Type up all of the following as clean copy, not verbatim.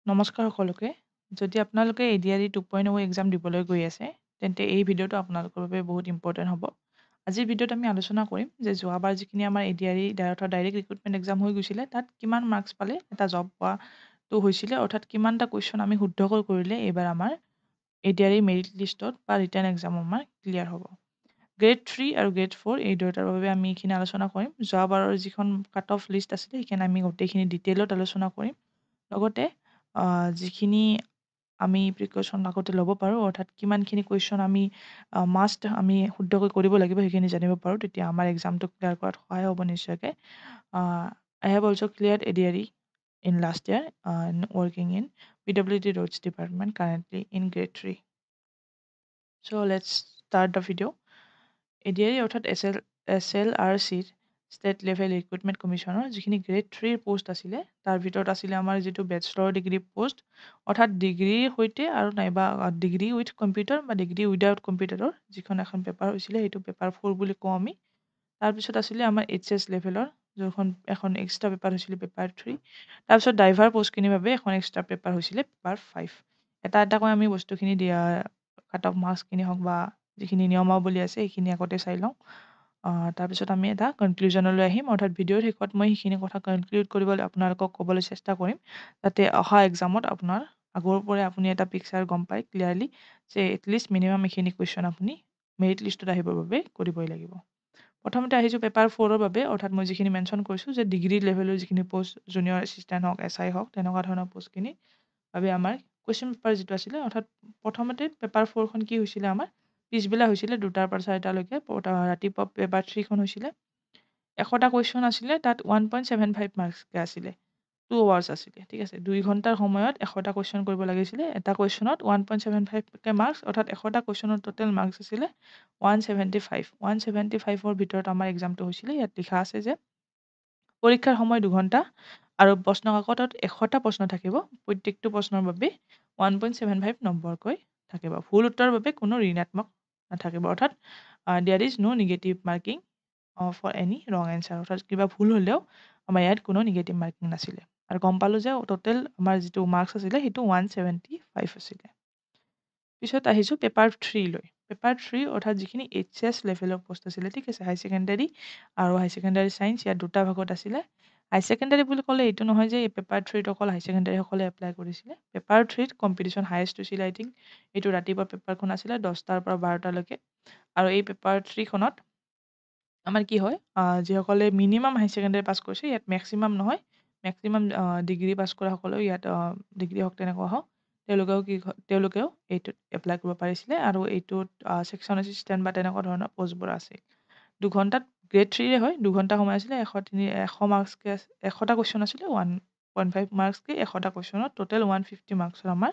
নমস্কাৰ সকলোকে। যদি আপোনালোকে এডিআৰই 2.0 এক্সাম দিবলৈ গৈ আছে, তেন্তে এই ভিডিঅ'টো আপোনালোকৰ বাবে বহুত ইম্পৰ্টেণ্ট হ'ব। আজিৰ ভিডিঅ'ত আমি আলোচনা কৰিম যে যোৱাবাৰ যিখিনি আমাৰ এডিআৰই অৰ্থাৎ ডাইৰেক্ট ৰিক্ৰুটমেণ্ট এক্সাম হৈ গৈছিলে, তাত কিমান মাৰ্কছ পালে এটা জব পোৱাটো হৈছিলে, অৰ্থাৎ কিমানটা কুৱেশ্যন আমি শুদ্ধকৈ কৰিলে এইবাৰ আমাৰ এডিআৰই মেৰিট লিষ্টত বা ৰিটেন এক্সাম আমাৰ ক্লিয়াৰ হ'ব। গ্ৰেড 3 আৰু গ্ৰেড 4 এই দুয়োটাৰ বাবে আমি এইখিনি আলোচনা কৰিম। যোৱাবাৰৰ যিখন কাট অফ লিষ্ট আছিলে, সেইখিনি আমি গোটেইখিনি ডিটেইলত আলোচনা কৰিম। লগতে যিখিনি আমি প্ৰিকশ্যন আগতে ল'ব পাৰোঁ, অৰ্থাৎ কিমানখিনি কুৱেশ্যন আমি মাষ্ট আমি শুদ্ধকৈ কৰিব লাগিব, সেইখিনি জানিব পাৰোঁ, তেতিয়া আমাৰ এক্সামটো ক্লিয়াৰ কৰাত সহায় হ'ব নিশ্চয়কৈ। I have also cleared ADRE in last year and working in PWD roads department currently in grade 3. So let's start the video. ADRE অৰ্থাৎ এছএলআৰচিৰ, ষ্টেট লেভেল ৰিক্ৰুটমেণ্ট কমিশ্যনৰ যিখিনি গ্ৰেড 3ৰ পষ্ট আছিলে, তাৰ ভিতৰত আছিলে আমাৰ যিটো বেচেলৰ ডিগ্ৰী পষ্ট, অৰ্থাৎ ডিগ্ৰীৰ সৈতে আৰু নাইবা ডিগ্ৰী উইথ কম্পিউটাৰ বা ডিগ্ৰী উইদাউট কম্পিউটাৰৰ যিখন এখন পেপাৰ হৈছিলে, সেইটো পেপাৰ 4 বুলি কওঁ আমি। তাৰপিছত আছিলে আমাৰ এইচএছ লেভেলৰ যোনখন এখন এক্সট্ৰা পেপাৰ হৈছিলে, পেপাৰ 3। তাৰপিছত ড্ৰাইভাৰ পষ্টখিনিৰ বাবে এখন এক্সট্ৰা পেপাৰ হৈছিলে, পেপাৰ 5। এটা এটাকৈ আমি বস্তুখিনি দিয়া, কাট অফ মাৰ্কছখিনি হওক বা যিখিনি নিয়মাৱলী আছে, সেইখিনি আগতে চাই লওঁ। তাৰপিছত আমি এটা কনক্লুজনলৈ আহিম, অৰ্থাৎ ভিডিঅ'ৰ শেষত মই সেইখিনি কথা কনক্লুড কৰিবলৈ আপোনালোকক ক'বলৈ চেষ্টা কৰিম, যাতে অহা এক্সামত আপোনাৰ আগৰ পৰাই আপুনি এটা পিকচাৰ গম পায় ক্লিয়াৰলি যে এটলিষ্ট মিনিমাম এইখিনি কুৱেশ্যন আপুনি মেৰিট লিষ্টত আহিবৰ বাবে কৰিবই লাগিব। প্ৰথমতে আহিছোঁ পেপাৰ 4ৰ বাবে, অৰ্থাৎ মই যিখিনি মেনশ্যন কৰিছোঁ যে ডিগ্ৰী লেভেলৰ যিখিনি পষ্ট, জুনিয়ৰ এছিষ্টেণ্ট হওক, এছআই হওক, তেনেকুৱা ধৰণৰ পষ্টখিনিৰ বাবে আমাৰ কুৱেশ্যন পেপাৰ যিটো আছিলে, অৰ্থাৎ প্ৰথমতে পেপাৰ 4খন কি হৈছিলে, আমাৰ পিছবেলা হৈছিলে 2টাৰ পৰা 4টালৈকে, ৰাতিপুৱা পেপাৰ 3খন হৈছিলে। 100টা কুৱেশ্যন আছিলে, তাত 1.75 মাৰ্কছকৈ আছিলে, 2 আৱাৰ্ছ আছিলে, ঠিক আছে। 2 ঘণ্টাৰ সময়ত 100টা কুৱেশ্যন কৰিব লাগিছিলে। এটা কুৱেশ্যনত 1.75কৈ মাৰ্কছ, অৰ্থাৎ 100টা কুৱেশ্যনৰ টোটেল মাৰ্কছ আছিলে 175। 175ৰ ভিতৰত আমাৰ এক্সামটো হৈছিলে। ইয়াত লিখা আছে যে পৰীক্ষাৰ সময় 2 ঘণ্টা আৰু প্ৰশ্ন কাকতত 100টা প্ৰশ্ন থাকিব। প্ৰত্যেকটো প্ৰশ্নৰ বাবে 1.75 নম্বৰকৈ থাকিব। ভুল উত্তৰৰ বাবে কোনো ঋণাত্মক নাথাকিব, অৰ্থাৎ there is no negative marking for any wrong answer. অৰ্থাৎ কিবা ভুল হ'লেও আমাৰ ইয়াত কোনো নিগেটিভ মাৰ্কিং নাছিলে। আৰু গম পালোঁ যে টোটেল আমাৰ যিটো মাৰ্কছ আছিলে, সেইটো 175 আছিলে। পিছত আহিছোঁ পেপাৰ 3লৈ। পেপাৰ 3 অৰ্থাৎ যিখিনি এইচএছ লেভেলৰ পষ্ট আছিলে, ঠিক আছে, হাই ছেকেণ্ডাৰী আৰু হাই ছেকেণ্ডাৰী ছায়েন্স, ইয়াত দুটা ভাগত আছিলে। হাই ছেকেণ্ডাৰী বুলি ক'লে এইটো নহয় যে এই পেপাৰ 3ত অকল হাই ছেকেণ্ডাৰীসকলে এপ্লাই কৰিছিলে। পেপাৰ 3ত কম্পিটিশ্যন হায়েষ্ট হৈছিলে, আই থিংক। এইটো ৰাতিপুৱা পেপাৰখন আছিলে 10টাৰ পৰা 12টালৈকে। আৰু এই পেপাৰ 3খনত আমাৰ কি হয়, যিসকলে মিনিমাম হাই ছেকেণ্ডাৰী পাছ কৰিছে, ইয়াত মেক্সিমাম নহয়, মেক্সিমাম ডিগ্ৰী পাছ কৰাসকলেও ইয়াত, ডিগ্ৰী হওক, তেনেকুৱা হওক, তেওঁলোকেও কি, তেওঁলোকেও এইটোত এপ্লাই কৰিব পাৰিছিলে। আৰু এইটোত ছেকশ্যন এছিষ্টেণ্ট বা তেনেকুৱা ধৰণৰ পষ্টবোৰ আছিল। 2 ঘণ্টাত, গ্ৰেড 3ৰে হয়, 2 ঘণ্টা সময় আছিলে, 103, 100 মাৰ্কছকৈ, 100টা কুৱেশ্যন আছিলে, 1.5 মাৰ্কছকৈ 100টা কুৱেশ্যনত টোটেল 150 মাৰ্কছৰ আমাৰ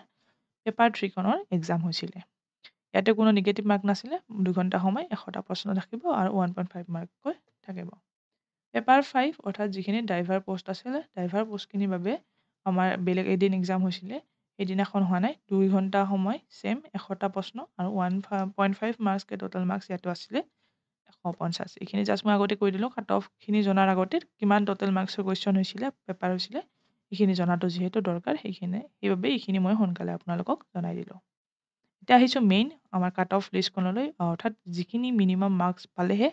পেপাৰ 3খনৰ এক্সাম হৈছিলে। ইয়াতে কোনো নিগেটিভ মাৰ্ক নাছিলে। 2 ঘণ্টা সময়, 100টা প্ৰশ্ন থাকিব আৰু 1.5 মাৰ্ককৈ থাকিব। পেপাৰ 5 অৰ্থাৎ যিখিনি ড্ৰাইভাৰ পষ্ট আছিলে, ড্ৰাইভাৰ পষ্টখিনিৰ বাবে আমাৰ বেলেগ এদিন এক্সাম হৈছিলে, সেইদিনাখন হোৱা নাই। 2 ঘণ্টা সময়, ছেইম 100টা প্ৰশ্ন আৰু 1.5 মাৰ্কছকৈ টোটেল মাৰ্কছ ইয়াতো আছিলে 150। এইখিনি জাষ্ট মই আগতে কৈ দিলোঁ, কাট অফখিনি জনাৰ আগতে কিমান টোটেল মাৰ্কছৰ কুৱেশ্যন হৈছিলে, পেপাৰ হৈছিলে, সেইখিনি জনাটো যিহেতু দৰকাৰ, সেইবাবে এইখিনি মই সোনকালে আপোনালোকক জনাই দিলোঁ। এতিয়া আহিছোঁ মেইন আমাৰ কাট অফ লিষ্টখনলৈ, অৰ্থাৎ যিখিনি মিনিমাম মাৰ্কছ পালেহে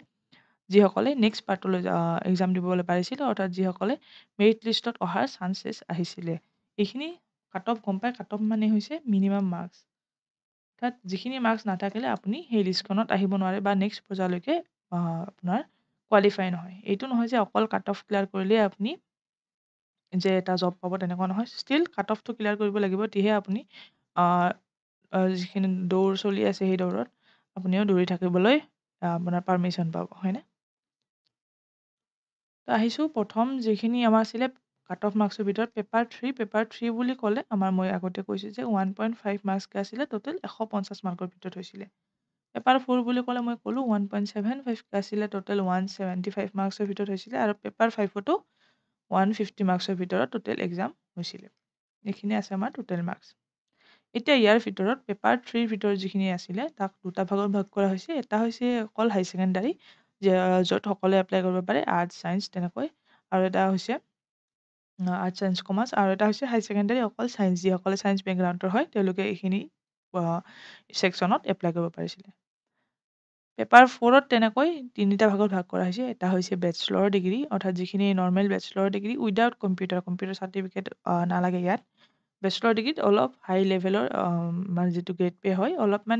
যিসকলে নেক্সট পাৰ্টলৈ এক্সাম দিবলৈ পাৰিছিলে, অৰ্থাৎ যিসকলে মেৰিট লিষ্টত অহাৰ চান্সেছ আহিছিলে। এইখিনি কাট অফ গম পাই, কাট অফ মানে হৈছে মিনিমাম মাৰ্কছ, অৰ্থাৎ যিখিনি মাৰ্কছ নাথাকিলে আপুনি সেই লিষ্টখনত আহিব নোৱাৰে বা নেক্সট পৰ্যায়লৈকে আপোনাৰ কোৱালিফাই নহয়। এইটো নহয় যে অকল কাট অফ ক্লিয়াৰ কৰিলেই আপুনি যে এটা জব পাব, তেনেকুৱা নহয়। ষ্টিল কাট অফটো ক্লিয়াৰ কৰিব লাগিব, তেতিয়াহে আপুনি যিখিনি দৌৰ চলি আছে, সেই দৌৰত আপুনিও দৌৰি থাকিবলৈ আপোনাৰ পাৰ্মিশ্যন পাব, হয়নে? তো আহিছোঁ প্ৰথম যিখিনি আমাৰ আছিলে কাট অফ মাৰ্কছৰ ভিতৰত পেপাৰ 3। পেপাৰ 3 বুলি ক'লে আমাৰ মই আগতে কৈছোঁ যে 1.5 মাৰ্কছকৈ আছিলে, টোটেল 150 মাৰ্কৰ ভিতৰত হৈছিলে। পেপাৰ 4 বুলি ক'লে মই ক'লোঁ 1.75কৈ আছিলে, টোটেল 175 মাৰ্কছৰ ভিতৰত হৈছিলে। আৰু পেপাৰ 5তো 150 মাৰ্কছৰ ভিতৰত টোটেল এক্সাম হৈছিলে। এইখিনি আছে আমাৰ টোটেল মাৰ্কছ। এতিয়া ইয়াৰ ভিতৰত পেপাৰ 3ৰ ভিতৰত যিখিনি আছিলে, তাক দুটা ভাগত ভাগ কৰা হৈছে। এটা হৈছে অকল হাই ছেকেণ্ডাৰী, য'ত সকলোৱে এপ্লাই কৰিব পাৰে, আৰ্টছ, ছায়েন্স তেনেকৈ, আৰু এটা হৈছে আৰ্টছ ছায়েন্স কমাৰ্চ, আৰু এটা হৈছে হাই ছেকেণ্ডেৰী অকল ছায়েন্স, যিসকলে ছায়েন্স বেকগ্ৰাউণ্ডৰ হয় তেওঁলোকে এইখিনি ছেকশ্যনত এপ্লাই কৰিব পাৰিছিলে। পেপাৰ 4ত তেনেকৈ তিনিটা ভাগত ভাগ কৰা হৈছে। এটা হৈছে বেচেলৰ ডিগ্ৰী, অৰ্থাৎ যিখিনি normal bachelor degree without computer, computer certificate নালাগে ইয়াত। বেচেলৰ ডিগ্ৰীত অলপ হাই লেভেলৰ মানে যিটো গ্ৰেড পে' হয় অলপমান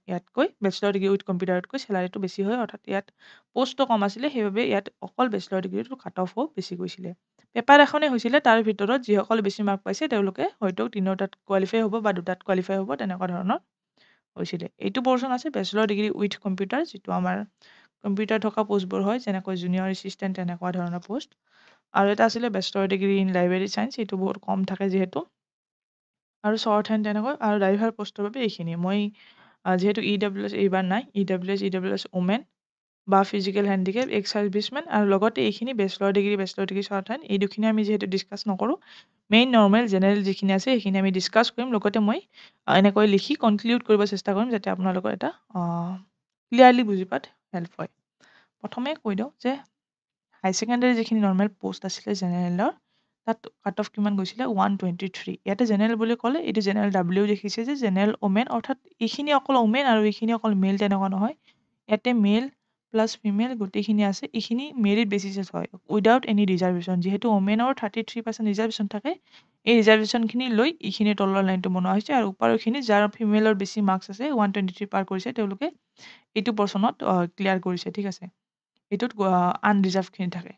ইয়াতকৈ বেচেলৰ ডিগ্ৰী উইথ কম্পিউটাৰতকৈ চেলাৰীটো বেছি হয়, অৰ্থাৎ ইয়াত পষ্টটো কম আছিলে, সেইবাবে ইয়াত অকল বেচেলৰ ডিগ্ৰীটোৰ কাট অফো বেছি গৈছিলে। পেপাৰ এখনেই হৈছিলে, তাৰ ভিতৰত যিসকলে বেছি মাৰ্ক পাইছে তেওঁলোকে হয়তো তিনিওটাত কোৱালিফাই হ'ব বা দুটাত কোৱালিফাই হ'ব, তেনেকুৱা ধৰণৰ হৈছিলে। এইটো পৰ্চন আছে বেচেলৰ ডিগ্ৰী উইথ কম্পিউটাৰ, যিটো আমাৰ কম্পিউটাৰ থকা পষ্টবোৰ হয়, যেনেকৈ জুনিয়ৰ এছিষ্টেণ্ট তেনেকুৱা ধৰণৰ পষ্ট। আৰু এটা আছিলে bachelor degree in library science, এইটো বহুত কম থাকে যিহেতু, আৰু শ্বৰ্ট হেণ্ড তেনেকৈ। আৰু ড্ৰাইভাৰ পষ্টৰ বাবে এইখিনি মই যিহেতু ই ডাব্লিউ এছ এইবাৰ নাই, E W S, E W S women বা ফিজিকেল হেণ্ডিকেপ, এক্স ছাৰ্ভিচমেন, আৰু লগতে এইখিনি বেচেলৰ ডিগ্ৰী শ্বৰ্ট হেণ্ড, এই দুখিনি আমি যিহেতু ডিছকাছ নকৰোঁ। মেইন নৰ্মেল জেনেৰেল যিখিনি আছে সেইখিনি আমি ডিছকাছ কৰিম, লগতে মই এনেকৈ লিখি কনক্লুড কৰিব চেষ্টা কৰিম যাতে আপোনালোকৰ এটা ক্লিয়াৰলি বুজি পোৱাত হেল্প হয়। প্ৰথমে কৈ দিওঁ যে হাই ছেকেণ্ডেৰী যিখিনি নৰ্মেল পষ্ট আছিলে জেনেৰেলৰ, তাত কাট অফ কিমান গৈছিলে 123। ইয়াতে জেনেৰেল বুলি ক'লে এইটো জেনেৰেল ডাব্লিউ দেখিছে যে জেনেৰেল ওমেন, অৰ্থাৎ এইখিনি অকল ওমেন আৰু এইখিনি অকল মেল তেনেকুৱা নহয়, ইয়াতে মেল প্লাছ ফিমেল গোটেইখিনি আছে। এইখিনি মেৰিট বেচিছত হয় উইদাউট এনি ৰিজাৰ্ভেশ্যন, যিহেতু ওমেনৰ 33% ৰিজাৰ্ভেশ্যন থাকে, এই ৰিজাৰ্ভেশ্যনখিনি লৈ এইখিনি তলৰ লাইনটো বনোৱা হৈছে। আৰু ওপৰখিনি যাৰ ফিমেলৰ বেছি মাৰ্কছ আছে 123 পাৰ কৰিছে তেওঁলোকে এইটো পৰ্চনত ক্লিয়াৰ কৰিছে, ঠিক আছে। এইটোত আনৰিজাৰ্ভখিনি থাকে।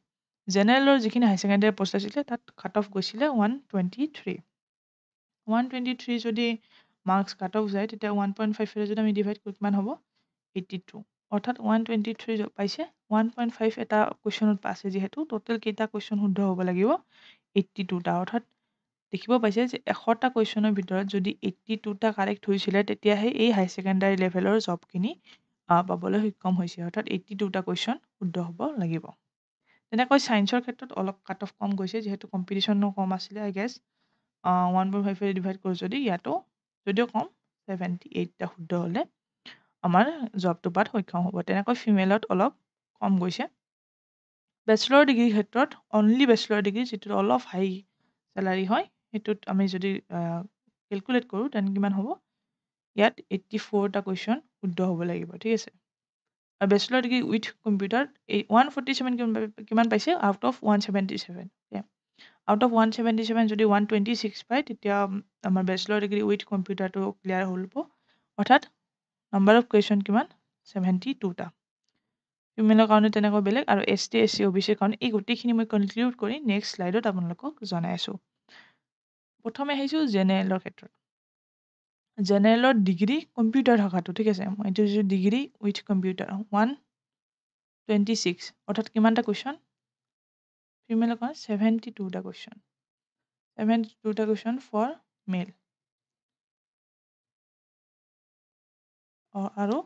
জেনেৰেলৰ যিখিনি হাই ছেকেণ্ডেৰী পষ্ট আছিলে তাত কাট অফ গৈছিলে 123। 123 যদি মাৰ্কছ কাট অফ যায় তেতিয়া 1.5 যদি আমি ডিভাইড কৰোঁ কিমান হ'ব 82, অৰ্থাৎ 123 পাইছে, 1.5 এটা কুৱেশ্যনত পাইছে, যিহেতু টোটেল কেইটা কুৱেশ্যন শুদ্ধ হ'ব লাগিব 82টা। অৰ্থাৎ দেখিব পাইছে যে 100টা কুৱেশ্যনৰ ভিতৰত যদি 82টা কাৰেক্ট হৈছিলে তেতিয়াহে এই হাই ছেকেণ্ডাৰী লেভেলৰ জবখিনি পাবলৈ সক্ষম হৈছে, অৰ্থাৎ 82টা কুৱেশ্যন শুদ্ধ হ'ব লাগিব। তেনেকৈ ছায়েন্সৰ ক্ষেত্ৰত অলপ কাট অফ কম গৈছে, যিহেতু কম্পিটিশ্যনো কম আছিলে I guess. 1.5 divide কৰোঁ যদি ইয়াতো যদিও কম 78টা শুদ্ধ হ'লে আমাৰ জবটো পোৱাত সক্ষম হ'ব। তেনেকৈ ফিমেলত অলপ কম গৈছে। বেচেলৰ ডিগ্ৰীৰ ক্ষেত্ৰত অনলি বেচেলৰ ডিগ্ৰী যিটোত অলপ হাই চেলাৰী হয় সেইটোত আমি যদি কেলকুলেট কৰোঁ তেন কিমান হ'ব, ইয়াত 84টা কুৱেশ্যন শুদ্ধ হ'ব লাগিব, ঠিক আছে। আৰু বেচেলৰ ডিগ্ৰী উইথ কম্পিউটাৰ এই 147 কিমান পাইছে আউট অফ 177। আউট অফ 177 যদি 126 পায় তেতিয়া আমাৰ বেচেলৰ ডিগ্ৰী উইথ কম্পিউটাৰটো ক্লিয়াৰ হ'ব, অৰ্থাৎ নাম্বাৰ অফ কুৱেশ্যন কিমান 72টা। ফিমেলৰ কাৰণে তেনেকৈ বেলেগ, আৰু S T, S C, O' B চিৰ কাৰণে এই গোটেইখিনি মই কনক্লুড কৰি নেক্সট শ্লাইডত আপোনালোকক জনাই আছোঁ। প্ৰথমে আহিছোঁ জেনেৰেলৰ ক্ষেত্ৰত। জেনেৰেলৰ ডিগ্ৰী কম্পিউটাৰ থকাটো, ঠিক আছে, মই এইটো যিটো ডিগ্ৰী উইথ কম্পিউটাৰ 126, অৰ্থাৎ কিমানটা কুৱেশ্যন ফিমেলৰ কাৰণে 72টা কুৱেশ্যন, 72টা কুৱেশ্যন ফৰ মেল। আৰু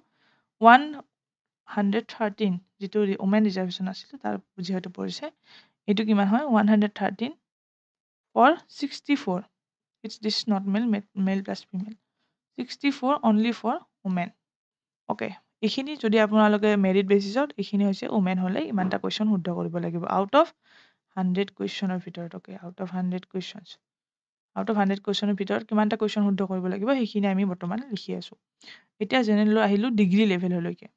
113 যিটো ওমেন ৰিজাৰ্ভেশ্যন আছিলে তাৰ যিহেতু পৰিছে, এইটো কিমান হয় 113 for 64, it's this not male, male plus female, 64 only for women. Okay, এইখিনি যদি আপোনালোকে মেৰিট বেচিছত এইখিনি হৈছে ওমেন হ'লে ইমানটা কুৱেশ্যন শুদ্ধ কৰিব লাগিব আউট অফ 100 কুৱেশ্যনৰ ভিতৰত। Okay, out of 100 questions, out of 100 কুৱেশ্যনৰ ভিতৰত কিমানটা কুৱেশ্যন শুদ্ধ কৰিব লাগিব সেইখিনি আমি বৰ্তমান লিখি আছোঁ। এতিয়া জেনেৰেলৰ আহিলোঁ ডিগ্ৰী লেভেললৈকে,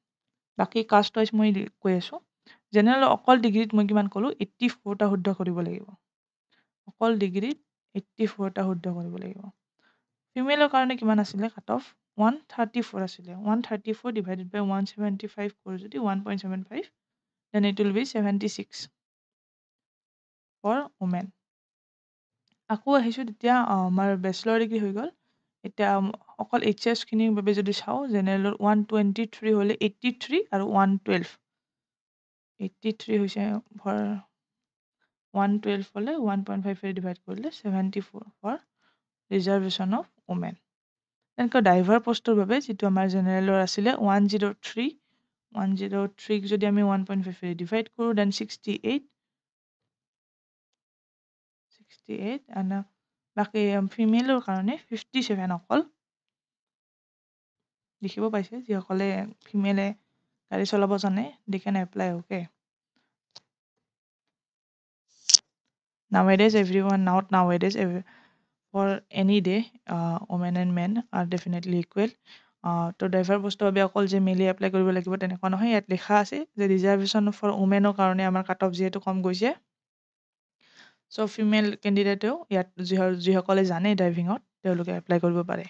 বাকী কাষ্ট ৱাইজ মই কৈ আছোঁ। জেনেৰেলৰ অকল ডিগ্ৰীত মই কিমান ক'লোঁ 84টা শুদ্ধ কৰিব লাগিব, অকল ডিগ্ৰীত 84টা শুদ্ধ কৰিব লাগিব। ফিমেলৰ কাৰণে কিমান আছিলে কাট অফ 134 আছিলে, 134 ডিভাইডেড বাই 175 কৰোঁ যদি 1.75, then it will be 76 for women. আকৌ আহিছোঁ তেতিয়া আমাৰ বেচেলৰ ডিগ্ৰী হৈ গ'ল। এতিয়া অকল এইচ এছখিনিৰ বাবে যদি চাওঁ জেনেৰেলৰ 123 হ'লে 83 আৰু 112, 83 হৈছে ফৰ 112 হ'লে 1.5 ডিভাইড কৰিলে 74 ফৰ ৰিজাৰ্ভেশ্যন অফ ওমেন। তেনেকৈ ড্ৰাইভাৰ পষ্টৰ বাবে যিটো আমাৰ জেনেৰেলৰ আছিলে 103, 103 যদি আমি 1.5 ডিভাইড কৰোঁ then 68, 68 and বাকী ফিমেলৰ কাৰণে 57 অকল। দেখিব পাইছে যিসকলে ফিমেলে গাড়ী চলাব জানে they can apply. Okay, Nowadays everyone, not nowadays, for any day, women and men are definitely equal. তো ড্ৰাইভাৰ পষ্টৰ বাবে অকল যে মেলে এপ্লাই কৰিব লাগিব তেনেকুৱা নহয়। ইয়াত লিখা আছে যে ৰিজাৰ্ভেশ্যন ফৰ উমেনৰ কাৰণে আমাৰ কাট অফ যিহেতু কম গৈছে, চ' ফিমেল কেণ্ডিডেটেও ইয়াত যিসকলে জানে ড্ৰাইভিঙত তেওঁলোকে এপ্লাই কৰিব পাৰে।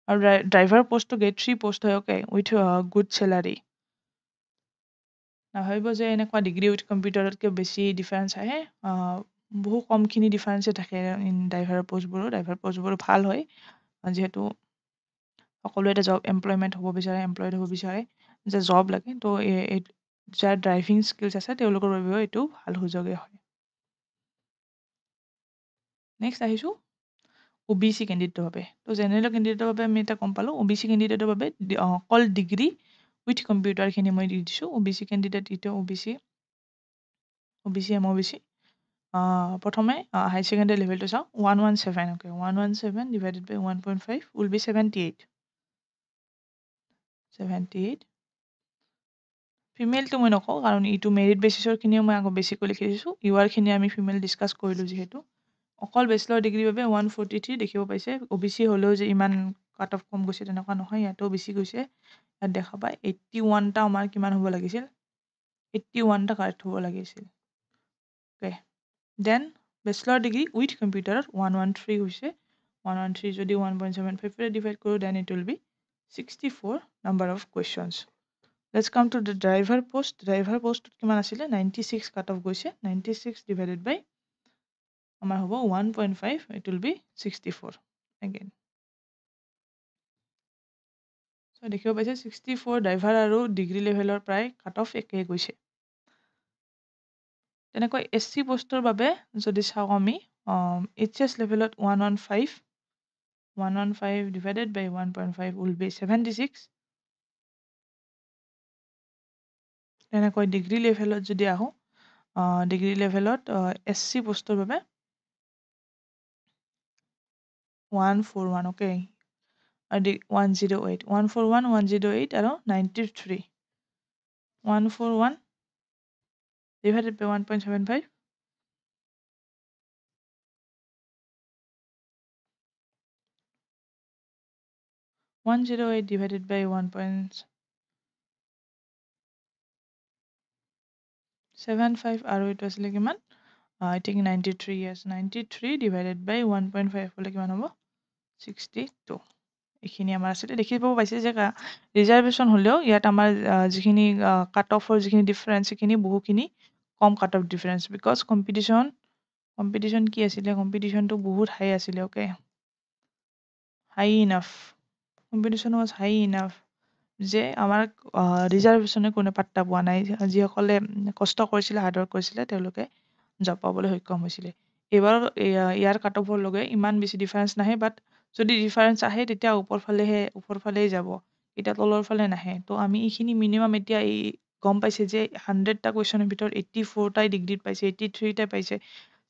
আৰু ড্ৰাইভাৰ পষ্টটো গ্ৰেড 3 পষ্ট হয়, অ'কে, উইথ গুড চেলাৰী। নাভাবিব যে এনেকুৱা ডিগ্ৰী উইথ কম্পিউটাৰতকৈ বেছি ডিফাৰেঞ্চ আহে, বহু কমখিনি ডিফাৰেঞ্চে থাকে ইন ড্ৰাইভাৰৰ পষ্টবোৰো। ড্ৰাইভাৰ পষ্টবোৰো ভাল হয়, যিহেতু সকলোৱে এটা জব এমপ্লয়মেণ্ট হ'ব বিচাৰে, এমপ্লয়ড হ'ব বিচাৰে, যে জব লাগে। তো এই যাৰ ড্ৰাইভিং স্কিলছ আছে তেওঁলোকৰ বাবেও এইটো ভাল সুযোগেই হয়। নেক্সট আহিছোঁ অ' বি চি কেণ্ডিডেটৰ বাবে। তো জেনেৰেল কেণ্ডিডেটৰ বাবে আমি এটা গম পালোঁ। অ' বি চি কেণ্ডিডেটৰ বাবে অকল ডিগ্ৰী উইথ কম্পিউটাৰখিনি মই দি দিছোঁ। অ' বি চি কেণ্ডিডেট এইটো অ' বি চি এম অ' বি চি প্ৰথমে হাই ছেকেণ্ডেৰী লেভেলটো চাওঁ, 117, okay, 117 divided by 1.5 will be 78, 78। ফিমেলটো মই নকওঁ, কাৰণ এইটো মেৰিট বেচিছৰখিনিও মই আকৌ বেছিকৈ লিখি দিছোঁ। ইউ আৰখিনি আমি ফিমেল ডিছকাছ কৰিলোঁ যিহেতু। অকল বেচেলৰ ডিগ্ৰীৰ বাবে 143 দেখিব পাইছে। অ' বি চি হ'লেও যে ইমান কাট অফ কম গৈছে তেনেকুৱা নহয়, ইয়াতো বেছি গৈছে। ইয়াত দেখা পায় 81টা আমাৰ কিমান হ'ব লাগিছিল, 81টা কাৰেক্ট হ'ব লাগিছিল। Okay, then bachelor degree with কম্পিউটাৰত 113 হৈছে। 113 যদি 1.75 ডিভাইড কৰোঁ, then it will be 64 number of questions. Let's come to the driver post. Driver পষ্টত কিমান আছিলে, 96 কাট অফ গৈছে। 96 ডিভাইডেড বাই আমাৰ হ'ব 1.5, it will be 64 again. So দেখিব পাইছে 64 ড্ৰাইভাৰ আৰু ডিগ্ৰী লেভেলৰ প্ৰায় কাট অফ একেই গৈছে। তেনেকৈ এছ চি পষ্টৰ বাবে যদি চাওঁ আমি, এইচ এছ লেভেলত 115, 115 divided by 1.5 will be 76। তেনেকৈ ডিগ্ৰী লেভেলত যদি আহোঁ, ডিগ্ৰী লেভেলত এছ চি পষ্টৰ বাবে 141, অ'কে, 108, 141, 108 আৰু 93, 141 divided by 1.75 108 divided by 1.75 আৰু এইটো আছিলে কিমান, I think 93, yes, 93 divided by 1.5 হ'লে কিমান হ'ব, 62। এইখিনি আমাৰ আছিলে। দেখিব পাইছে যে ৰিজাৰ্ভেশ্যন হ'লেও ইয়াত আমাৰ যিখিনি কাট অফৰ যিখিনি ডিফাৰেঞ্চ সেইখিনি বহুখিনি কম cut off difference, because competition কি আছিলে, কম্পিটিশ্যনটো বহুত হাই আছিলে, okay, high enough, competition was high enough যে আমাৰ ৰিজাৰ্ভেশ্যনে কোনো পাত্তা পোৱা নাই। যিসকলে কষ্ট কৰিছিলে, হাৰ্ড ৱৰ্ক কৰিছিলে, তেওঁলোকে জব পাবলৈ সক্ষম হৈছিলে। এইবাৰ ইয়াৰ কাট অফৰ লগে ইমান বেছি ডিফাৰেঞ্চ নাহে, বাট যদি ডিফাৰেঞ্চ আহে তেতিয়া ওপৰফালেই যাব, এতিয়া তলৰ ফালে নাহে। তো আমি এইখিনি মিনিমাম এতিয়া এই গম পাইছে যে 100টা কুৱেশ্যনৰ ভিতৰত 84টাই ডিগ্ৰীত পাইছে, 83টাই পাইছে,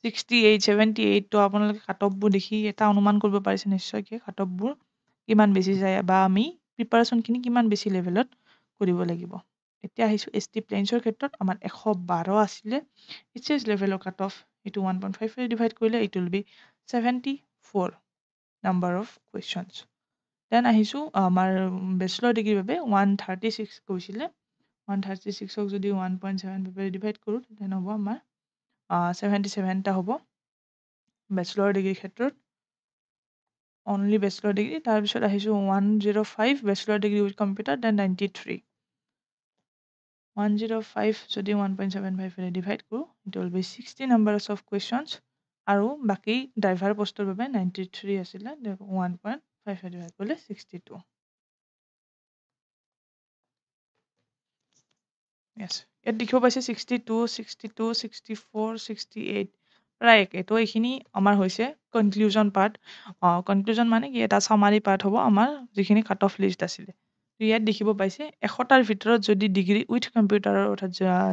68, 78। তো আপোনালোকে কাট অফবোৰ দেখি এটা অনুমান কৰিব পাৰিছে নিশ্চয়কৈ কাট অফবোৰ কিমান বেছি যায় বা আমি প্ৰিপাৰেশ্যনখিনি কিমান বেছি লেভেলত কৰিব লাগিব। এতিয়া আহিছোঁ এছ টি প্লেইনছৰ ক্ষেত্ৰত আমাৰ 112 আছিলে এইচ এছ লেভেলৰ কাট অফ, এইটো 1.5 ডিভাইড কৰিলে it will be 74 number of questions. Then আহিছোঁ আমাৰ বেচেলৰ ডিগ্ৰীৰ বাবে 136 গৈছিলে। 136ক যদি 1.75 ডিভাইড কৰোঁ then হ'ব আমাৰ 77টা হ'ব বেচেলৰ ডিগ্ৰীৰ ক্ষেত্ৰত, অনলি বেচেলৰ ডিগ্ৰী। তাৰপিছত আহিছোঁ 105 bachelor degree with computer, then 93। 105 যদি 1.75 ডিভাইড কৰোঁ it will be 60 numbers of questions. আৰু বাকী ড্ৰাইভাৰ পষ্টৰ বাবে 93 আছিলে, 1.5 ডিভাইড কৰিলে 62। য়েছ, ইয়াত দেখিব পাইছে 62, 62, 64, 68 প্ৰায় একে। তো এইখিনি আমাৰ হৈছে কনক্লুজন পাৰ্ট। কনক্লুজন মানে কি, এটা চামাৰী পাৰ্ট হ'ব আমাৰ যিখিনি কাট অফ লিষ্ট আছিলে। তো ইয়াত দেখিব পাইছে 100টাৰ ভিতৰত যদি ডিগ্ৰী উইথ কম্পিউটাৰৰ অৰ্থাৎ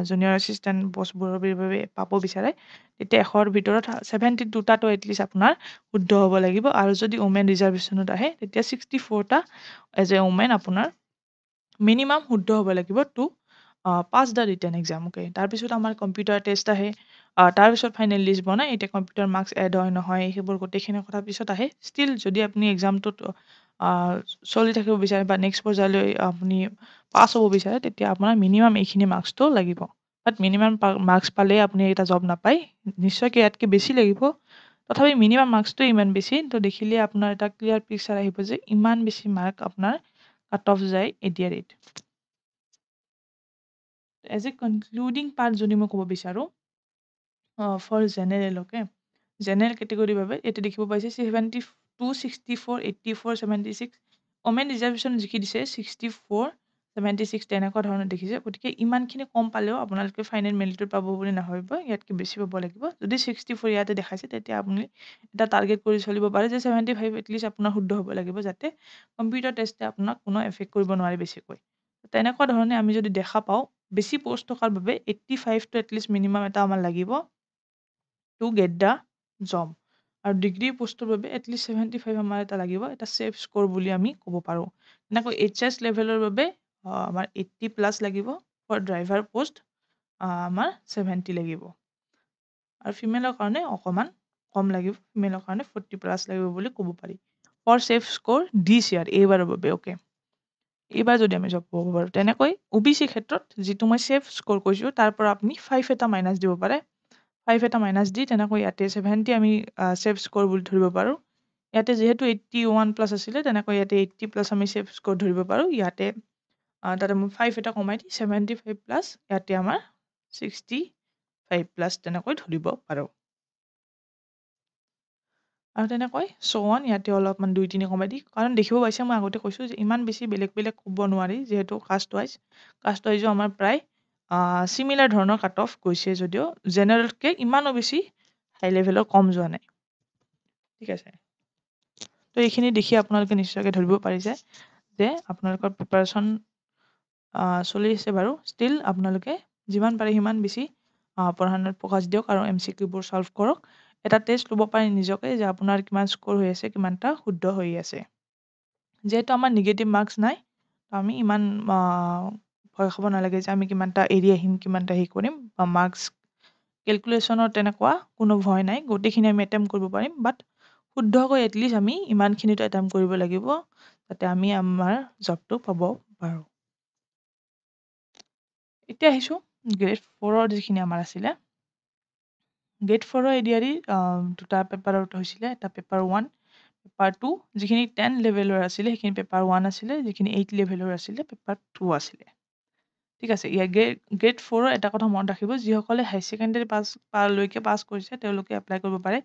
জুনিয়ৰ এছিষ্টেণ্ট পষ্টবোৰৰ বাবে পাব বিচাৰে, তেতিয়া 100ৰ ভিতৰত 72টাটো এটলিষ্ট আপোনাৰ শুদ্ধ হ'ব লাগিব। আৰু যদি ওমেন ৰিজাৰ্ভেশ্যনত আহে তেতিয়া 64টা এজ এ ওমেন আপোনাৰ মিনিমাম শুদ্ধ হ'ব লাগিব two Pass the written exam, okay. তাৰপিছত আমাৰ কম্পিউটাৰ টেষ্ট আহে, তাৰপিছত ফাইনেল লিষ্ট বনায়। এতিয়া কম্পিউটাৰ মাৰ্কছ এড হয় নহয়, সেইবোৰ গোটেইখিনি কথা পিছত আহে। ষ্টিল যদি আপুনি এক্সামটোত চলি থাকিব বিচাৰে বা নেক্সট পৰ্যায়লৈ আপুনি পাছ হ'ব বিচাৰে, তেতিয়া আপোনাৰ মিনিমাম এইখিনি মাৰ্কছটো লাগিব। বাট মিনিমাম মাৰ্কছ পালেই আপুনি এটা জব নাপায়, নিশ্চয়কৈ ইয়াতকৈ বেছি লাগিব। তথাপি মিনিমাম মাৰ্কছটোৱে ইমান বেছি তো দেখিলে আপোনাৰ এটা ক্লিয়াৰ পিকচাৰ আহিব যে ইমান বেছি মাৰ্ক আপোনাৰ কাট অফ যায় এ ডি আৰ ইত। এজ এ কনক্লুডিং পাৰ্ট যদি মই ক'ব বিচাৰোঁ, ফৰ জেনেৰেল, অ'কে, জেনেৰেল কেটেগৰীৰ বাবে ইয়াতে দেখিব পাইছে 72, 64, 84, 76। ওমেন ৰিজাৰ্ভেশ্যন যিখিনি দিছে 64, 76 তেনেকুৱা ধৰণৰ দেখিছে। গতিকে ইমানখিনি কম পালেও আপোনালোকে ফাইনেল মেৰিটত পাব বুলি নাভাবিব, ইয়াতকৈ বেছি পাব লাগিব। যদি 64 ইয়াতে দেখাইছে, তেতিয়া আপুনি এটা টাৰ্গেট কৰি চলিব পাৰে যে 75 এটলিষ্ট আপোনাৰ শুদ্ধ হ'ব লাগিব, যাতে কম্পিউটাৰ টেষ্টে আপোনাক কোনো এফেক্ট কৰিব নোৱাৰে বেছিকৈ। তেনেকুৱা ধৰণে আমি যদি দেখা পাওঁ, বেছি পষ্ট থকাৰ বাবে 85টো এটলিষ্ট মিনিমাম এটা আমাৰ লাগিব টু গেট the job. আৰু ডিগ্ৰী পষ্টৰ বাবে এটলিষ্ট 75 আমাৰ এটা লাগিব, এটা ছেফ স্ক'ৰ বুলি আমি ক'ব পাৰোঁ। তেনেকৈ এইচ এছ লেভেলৰ বাবে আমাৰ 80+ লাগিব, ফৰ ড্ৰাইভাৰ পষ্ট আমাৰ 70 লাগিব, আৰু ফিমেলৰ কাৰণে অকণমান কম লাগিব, ফিমেলৰ কাৰণে 40+ লাগিব বুলি ক'ব পাৰি for safe score this year, এইবাৰৰ বাবে, অ'কে। এইবাৰ যদি আমি জব পাব পাৰোঁ। তেনেকৈ অ' বি চি ক্ষেত্ৰত যিটো মই ছেফ স্ক'ৰ কৈছোঁ, তাৰ পৰা আপুনি 5 এটা মাইনাছ দিব পাৰে। 5 এটা মাইনাছ দি তেনেকৈ ইয়াতে 70 আমি ছেফ স্ক'ৰ বুলি ধৰিব পাৰোঁ। ইয়াতে যিহেতু 81+ আছিলে, তেনেকৈ ইয়াতে 80+ আমি ছেফ স্ক'ৰ ধৰিব পাৰোঁ। ইয়াতে তাতে মই 5 এটা কমাই দি 75+, ইয়াতে আমাৰ 65+ তেনেকৈ ধৰিব পাৰোঁ। আৰু তেনেকৈ চ' অন, ইয়াতে অলপমান 2 3 কমাই দি, কাৰণ দেখিব পাইছে মই আগতে কৈছোঁ যে ইমান বেছি বেলেগ বেলেগ ক'ব নোৱাৰি, যিহেতু কাষ্ট ৱাইজো আমাৰ প্ৰায় চিমিলাৰ ধৰণৰ কাট অফ গৈছে যদিও জেনেৰেলতকৈ ইমানো বেছি হাই লেভেলৰ কম যোৱা নাই। ঠিক আছে, তো এইখিনি দেখি আপোনালোকে নিশ্চয়কৈ ধৰিব পাৰিছে যে আপোনালোকৰ প্ৰিপাৰেশ্যন চলি আছে বাৰু। ষ্টিল আপোনালোকে যিমান পাৰে সিমান বেছি পঢ়া শুনাত ফ'কাছ দিয়ক আৰু এম চি কিউবোৰ ছল্ভ কৰক। এটা টেষ্ট ল'ব পাৰে নিজকে যে আপোনাৰ কিমান স্ক'ৰ হৈ আছে, কিমানটা শুদ্ধ হৈ আছে। যিহেতু আমাৰ নিগেটিভ মাৰ্কছ নাই, তো আমি ইমান ভয় খাব নালাগে যে আমি কিমানটা এৰি আহিম, কিমানটা হেৰি কৰিম বা মাৰ্কছ কেলকুলেশ্যনৰ তেনেকুৱা কোনো ভয় নাই। গোটেইখিনি আমি এটেম্প কৰিব পাৰিম, বাট শুদ্ধকৈ এটলিষ্ট আমি ইমানখিনিতো এটেম্প কৰিব লাগিব যাতে আমি আমাৰ জবটো পাব পাৰোঁ। এতিয়া আহিছোঁ গ্ৰেড ফ'ৰৰ যিখিনি আমাৰ আছিলে। গ্ৰেড ফ'ৰৰ এ ডি আৰ ই দুটা পেপাৰত হৈছিলে, এটা পেপাৰ 1, পেপাৰ 2। যিখিনি 10 লেভেলৰ আছিলে সেইখিনি পেপাৰ 1 আছিলে, যিখিনি 8 লেভেলৰ আছিলে পেপাৰ 2 আছিলে। ঠিক আছে, ইয়াৰ গ্ৰেড ফ'ৰৰ এটা কথা মনত ৰাখিব, যিসকলে হাই ছেকেণ্ডেৰী পাছ লৈকে পাছ কৰিছে তেওঁলোকে এপ্লাই কৰিব পাৰে।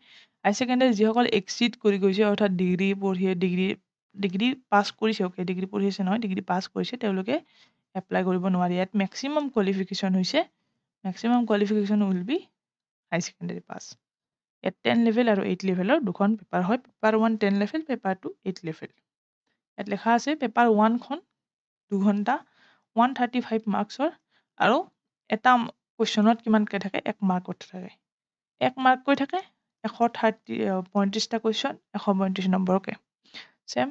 হাই ছেকেণ্ডেৰী যিসকল এক্সিড কৰি গৈছে, অৰ্থাৎ ডিগ্ৰী পঢ়িয়ে ডিগ্ৰী পাছ কৰিছে, অ'কে, ডিগ্ৰী পঢ়ি আছে নহয়, ডিগ্ৰী পাছ কৰিছে, তেওঁলোকে এপ্লাই কৰিব নোৱাৰে। ইয়াত মেক্সিমাম কোৱালিফিকেশ্যন হৈছে, maximum qualification will be high secondary pass. ইয়াত 10 লেভেল আৰু 8 লেভেলৰ দুখন পেপাৰ হয়, paper 1 10 level, paper 2 8 level. ইয়াত লেখা আছে পেপাৰ 1খন 2 ঘণ্টা, 135 মাৰ্কছৰ, আৰু এটা কুৱেশ্যনত কিমানকৈ থাকে? 1 মাৰ্কত থাকে, 1 মাৰ্ককৈ থাকে। 130, 35টা কুৱেশ্যন, 135 নম্বৰকে। ছেম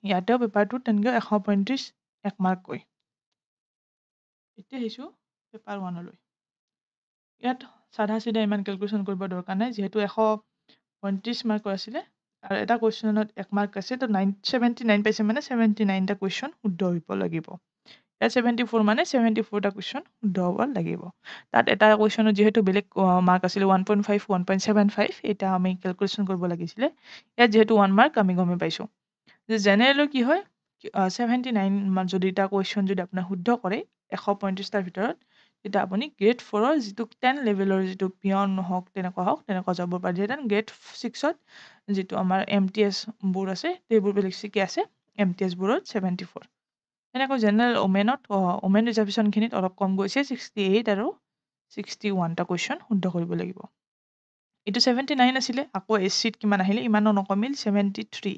ইয়াতেও পেপাৰটোত তেনেকৈ 135, 1 মাৰ্ককৈ। এতিয়া আহিছোঁ পেপাৰ 1লৈ। ইয়াত চাধা চিধা, ইমান কেলকুলেশ্যন কৰিব দৰকাৰ নাই। যিহেতু 135 মাৰ্কৰ আছিলে আৰু এটা কুৱেশ্যনত 1 মাৰ্ক আছে, তো 79 পাইছে মানে 79টা কুৱেশ্যন শুদ্ধ হ'ব লাগিব। ইয়াত 74 মানে 74টা কুৱেশ্যন শুদ্ধ হ'ব লাগিব। তাত এটা কুৱেশ্যনত যিহেতু বেলেগ মাৰ্ক আছিলে, 1.5, 1.75, এতিয়া আমি কেলকুলেশ্যন কৰিব লাগিছিলে। ইয়াত যিহেতু 1 মাৰ্ক, আমি গমেই পাইছোঁ যে জেনেৰেলৰ কি হয়। 79 যদি এটা কুৱেশ্যন যদি আপোনাৰ শুদ্ধ কৰে 135টাৰ ভিতৰত, তেতিয়া আপুনি গ্ৰেড ফ'ৰৰ যিটো 10 লেভেলৰ যিটো পিয়ন হওক, তেনেকুৱা হওক, তেনেকুৱা যাব পাৰে। যিহেতু গ্ৰেড ছিক্সত যিটো আমাৰ এম টি এছবোৰ আছে, সেইবোৰ বেছিকৈ আছে। এম টি এছবোৰত 74। তেনেকৈ জেনেৰেল ওমেনত, ওমেন ৰিজাৰ্ভেশ্যনখিনিত অলপ কম গৈছে, 68 আৰু 61টা কুৱেশ্যন শুদ্ধ কৰিব লাগিব। এইটো 79 আছিলে, আকৌ এছ চিত কিমান আহিলে? ইমানো নকমিল, 73,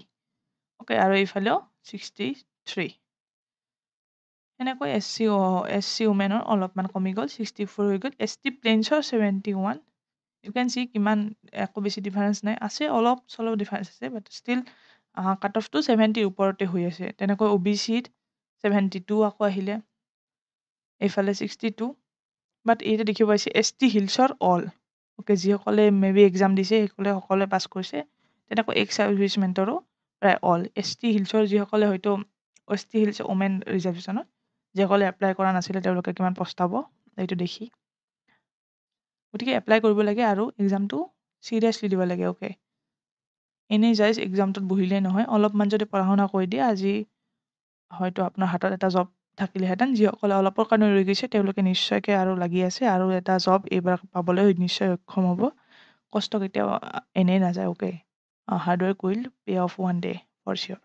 অ'কে, আৰু এইফালেও 63। সেনেকৈ এছ চি ওমেনৰ অলপমান কমি গ'ল, 64 হৈ গ'ল। এছ টি প্লেইনছৰ 71। ইউ কেন চি কিমান একো বেছি ডিফাৰেঞ্চ নাই আছে, অলপ চলপ ডিফাৰেঞ্চ আছে, বাট ষ্টিল কাট অফটো 70ৰ ওপৰতে হৈ আছে। তেনেকৈ অ' বি চিত 72 আকৌ আহিলে। এইফালে 62। বাট এইটো দেখিব পাইছে এছ টি হিলছৰ অল, অ'কে, যিসকলে মে বি এক্সাম দিছে সেইসকলে সকলোৱে পাছ কৰিছে। তেনেকৈ এক্স ছাৰ্ভিচমেণ্টৰো প্ৰায় অল এছ টি হিলছৰ যিসকলে হয়তো এছ টি হিলছ ওমেন ৰিজাৰ্ভেশ্যনত যিসকলে এপ্লাই কৰা নাছিলে তেওঁলোকে কিমান পস্তাব এইটো দেখি। গতিকে এপ্লাই কৰিব লাগে আৰু এক্সামটো চিৰিয়াছলি দিব লাগে, অ'কে। এনেই জাষ্ট এক্সামটোত বহিলে নহয়, অলপমান যদি পঢ়া শুনা কৰি দিয়ে আজি হয়তো আপোনাৰ হাতত এটা জব থাকিলেহেঁতেন। যিসকলে অলপৰ কাৰণে ৰৈ গৈছে তেওঁলোকে নিশ্চয়কৈ আৰু লাগি আছে আৰু এটা জব এইবাৰ পাবলৈ নিশ্চয় সক্ষম হ'ব। কষ্ট কেতিয়াও এনেই নাযায়, okay. Hard work will pay off one day for sure.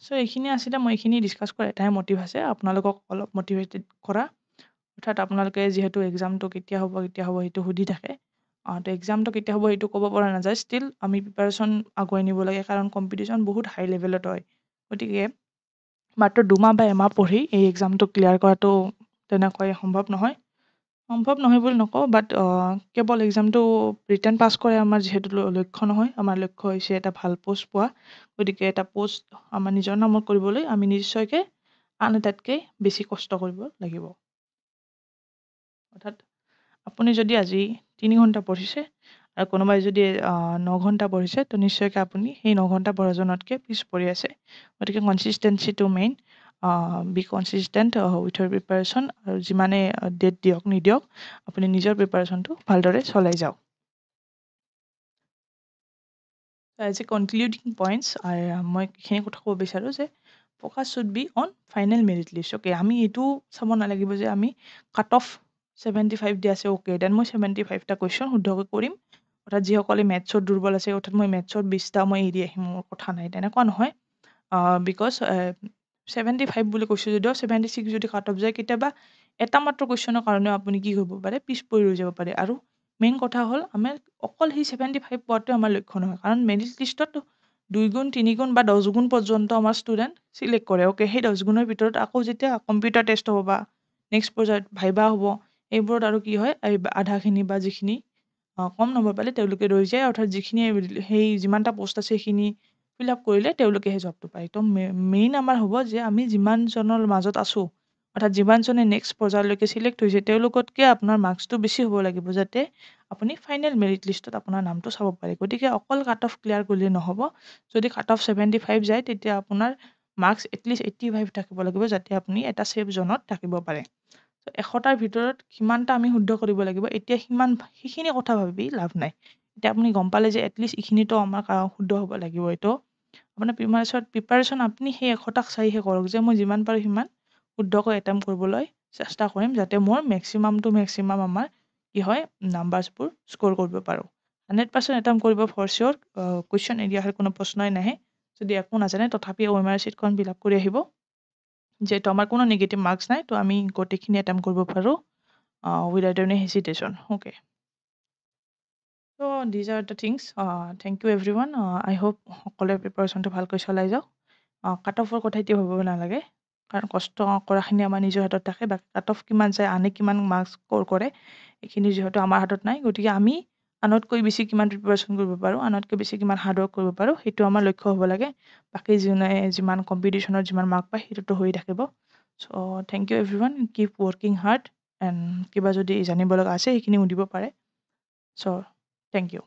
So এইখিনি আছিলে, মই এইখিনি ডিছকাছ কৰা এটাই মটিভ আছে, আপোনালোকক অলপ মটিভেটেড কৰা। অৰ্থাৎ আপোনালোকে যিহেতু এক্সামটো কেতিয়া হ'ব কেতিয়া হ'ব সেইটো সুধি থাকে, তো এক্সামটো কেতিয়া হ'ব সেইটো ক'ব পৰা নাযায়। ষ্টিল আমি প্ৰিপাৰেশ্যন আগুৱাই নিব লাগে, কাৰণ কম্পিটিশ্যন বহুত হাই লেভেলত হয়। গতিকে মাত্ৰ 2 মাহ বা এমাহ পঢ়ি এই এক্সামটো ক্লিয়াৰ কৰাটো তেনেকৈ সম্ভৱ নহয়। সম্ভৱ নহয় বুলি নকওঁ, বাট কেৱল এক্সামটো ৰিটাৰ্ণ পাছ কৰাই আমাৰ যিহেতু লক্ষ্য নহয়, আমাৰ লক্ষ্য হৈছে এটা ভাল পষ্ট পোৱা। গতিকে এটা পষ্ট আমাৰ নিজৰ নামত কৰিবলৈ আমি নিশ্চয়কৈ আন এটাতকৈ বেছি কষ্ট কৰিব লাগিব। অৰ্থাৎ আপুনি যদি আজি 3 ঘণ্টা পঢ়িছে আৰু কোনোবাই যদি 9 ঘণ্টা পঢ়িছে, তো নিশ্চয়কৈ আপুনি সেই 9 ঘণ্টা পঢ়াজনতকৈ পিছ পৰি আছে। গতিকে কনচিষ্টেঞ্চিটো main, be consistent with your preparation. আৰু যিমানে ডেট দিয়ক নিদিয়ক আপুনি নিজৰ প্ৰিপাৰেশ্যনটো ভালদৰে চলাই যাওক। এজ এ কনক্লুডিং পইণ্টছ মই এইখিনি কথা ক'ব বিচাৰোঁ যে focus should be on final merit list, okay. আমি এইটো চাব নালাগিব যে আমি কাট অফ 75 দিয়া আছে, অ'কে then মই 75টা কুৱেশ্যন শুদ্ধকৈ কৰিম। অৰ্থাৎ যিসকলে মেথছত দুৰ্বল আছে, অৰ্থাৎ মই মেথছত 20টা মই এৰি আহিম, মোৰ কথা নাই, তেনেকুৱা নহয়। Because 75 বুলি কৈছোঁ যদিও 76 যদি কাট অফ যায়, কেতিয়াবা এটা মাত্ৰ কুৱেশ্যনৰ কাৰণেও আপুনি কি কৰিব পাৰে, পিছ পৰি ৰৈ যাব পাৰে। আৰু মেইন কথা হ'ল আমাৰ অকল সেই 75 পোৱাটোৱে আমাৰ লক্ষ্য নহয়, কাৰণ মেৰিট লিষ্টত 2 গুণ 3 গুণ বা 10 গুণ পৰ্যন্ত আমাৰ ষ্টুডেণ্ট চিলেক্ট কৰে, অ'কে। সেই 10 গুণৰ ভিতৰত আকৌ যেতিয়া কম্পিউটাৰ টেষ্ট হ'ব বা নেক্সট পৰ্যায়ত ভাইবা হ'ব, এইবোৰত আৰু কি হয়, এই আধাখিনি বা যিখিনি কম নম্বৰ পালে তেওঁলোকে ৰৈ যায়। অৰ্থাৎ যিখিনি সেই যিমানটা পষ্ট আছে সেইখিনি ফিল আপ কৰিলে তেওঁলোকে সেই জবটো পায়। তো মেইন আমাৰ হ'ব যে আমি যিমানজনৰ মাজত আছোঁ, অৰ্থাৎ যিমানজনে নেক্সট পৰ্যায়লৈকে চিলেক্ট হৈছে তেওঁলোকতকৈ আপোনাৰ মাৰ্কছটো বেছি হ'ব লাগিব, যাতে আপুনি ফাইনেল মেৰিট লিষ্টত আপোনাৰ নামটো চাব পাৰে। গতিকে অকল কাট অফ ক্লিয়াৰ কৰিলে নহ'ব, যদি কাট অফ 75 যায় তেতিয়া আপোনাৰ মাৰ্কছ এটলিষ্ট 85 থাকিব লাগিব, যাতে আপুনি এটা ছেফ জ'নত থাকিব পাৰে। 100টাৰ ভিতৰত কিমানটা আমি শুদ্ধ কৰিব লাগিব, এতিয়া সিমান সেইখিনি কথা ভাবি লাভ নাই। এতিয়া আপুনি গম পালে যে এটলিষ্ট এইখিনিতো আমাৰ শুদ্ধ হ'ব লাগিব। এইটো আপোনাৰ প্ৰিপাৰেশ্যন আপুনি সেই 100টাক চাইহে কৰক যে মই যিমান পাৰোঁ সিমান শুদ্ধকৈ এটেম্প কৰিবলৈ চেষ্টা কৰিম, যাতে মোৰ মেক্সিমাম টু মেক্সিমাম আমাৰ কি হয় নাম্বাৰ্ছবোৰ স্ক'ৰ কৰিব পাৰোঁ। 100% এটেম্প কৰিব ফৰ চিয়'ৰ, কুৱেশ্যন এৰি অহাৰ কোনো প্ৰশ্নই নাহে। যদি একো নাজানে তথাপি OMR শ্বীটখন ফিল আপ কৰি আহিব, যিহেতু আমাৰ কোনো নিগেটিভ মাৰ্কছ নাই, তো আমি গোটেইখিনি এটেম্প কৰিব পাৰোঁ without any hesitation, okay. So these are the things. Thank you everyone. I hope সকলোৱে প্ৰিপাৰেশ্যনটো ভালকৈ চলাই যাওক। কাট অফৰ কথা এতিয়া ভাবিব নালাগে, কাৰণ কষ্ট কৰাখিনি আমাৰ নিজৰ হাতত থাকে। বাকী কাট অফ কিমান যায়, আনে কিমান মাৰ্কছ স্ক'ৰ কৰে, এইখিনি যিহেতু আমাৰ হাতত নাই। গতিকে আমি আনতকৈ বেছি কিমান প্ৰিপাৰেশ্যন কৰিব পাৰোঁ, আনতকৈ বেছি কিমান হাৰ্ড ৱৰ্ক কৰিব পাৰোঁ, সেইটো আমাৰ লক্ষ্য হ'ব লাগে। বাকী যোনে যিমান কম্পিটিশ্যনত যিমান মাৰ্ক পায় সেইটোতো হৈয়ে থাকিব। So thank you everyone, keep working hard and কিবা যদি জানিব লগা আছে সেইখিনি সুধিব পাৰে। চ' thank you.